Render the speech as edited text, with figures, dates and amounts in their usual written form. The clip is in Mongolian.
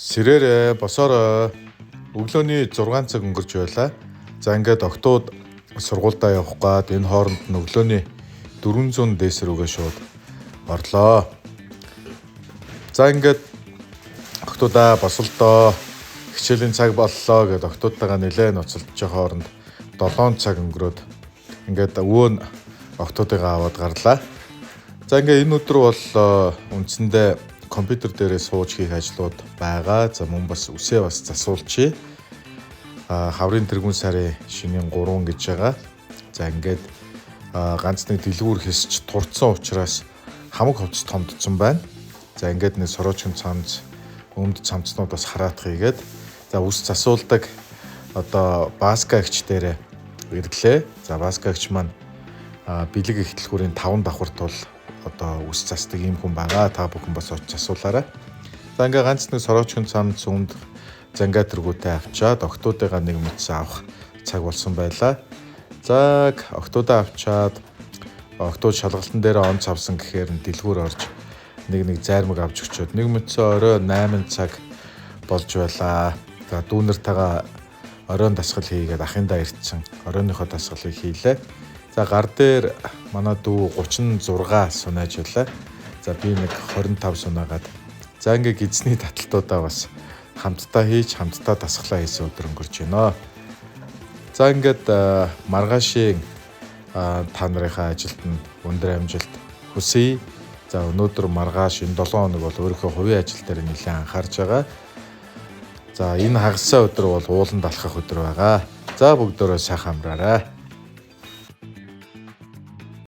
Сэрээрээ босоорой. Өглөөний 6 цаг өнгөрч байлаа. За ингээд октод сургуульдаа явах гад энэ хооронд нь өглөөний 400 дээс рүүгээ шууд орлоо. За ингээд октоудаа босолдоо, хичээлийн цаг боллоо гэд октоудтайгаа нэлээд ноцолдож байгаа хооронд 7 цаг өнгөрөөд ингээд өвөө нь октоудыгаа аваад гарлаа. За ингээд энэ өдөр бол үндсэндээ компьютер дээрээ сууж хийх ажлууд байгаа. За мөн бас үсээ бас засуулчихъя. Хаврын тэргүүн сарын шинийн 3 гэж байгаа. За ингээд ганц нэг дэлгүүр хэсч турцсан учраас хамаг хувцас томдсон байна. За ингээд нэг сороочин цамц, өмд цамцнууд бас хараатах хийгээд за үс засуулдаг одоо Баска эгч дээрээ ирлээ. За Баска эгч маань бэлэг их дэлгүүрийн 5 давхарт бол одоо үс засдаг ийм хүн байгаа. Та бүхэн бас очиж асуулаарай. За ингээ ганц нэг сорочхон цамц, өмд зангаа тэргүүтэй авчаад октоудыгаа нэг мэдсэн авах цаг болсон байлаа. За октоудаа авчаад октод шалгалтын дээр онц авсан гэхээр нь дэлгүүр орж нэг нэг зайрмаг авч өчөөд нэг мэдсэн орой 8 цаг болж байлаа. За дүүнертайгаа оройн дасгал хийгээд ахындаа ирчихсэн. Оройныхоо дасгалыг хийлээ. За гар дээр манай дүү 36 сунааж байлаа. За би нэг 25 сунаагаад за ингээ гидсний таталтуудаа бас хамтдаа хийж хамтдаа дасгалаа хийсэн өдөр өнгөрч байна. За ингээд маргаашийн та нарынхаа ажилд нь өндөр амжилт хүсье. За өнөөдөр маргааш энэ 7 хоног бол өөрийнхөө хувийн ажил дээр нэлээд анхаарч байгаа. За энэ хагасаа өдөр бол ууланд алхах өдөр байгаа. За бүгдөө сайхан амраарай.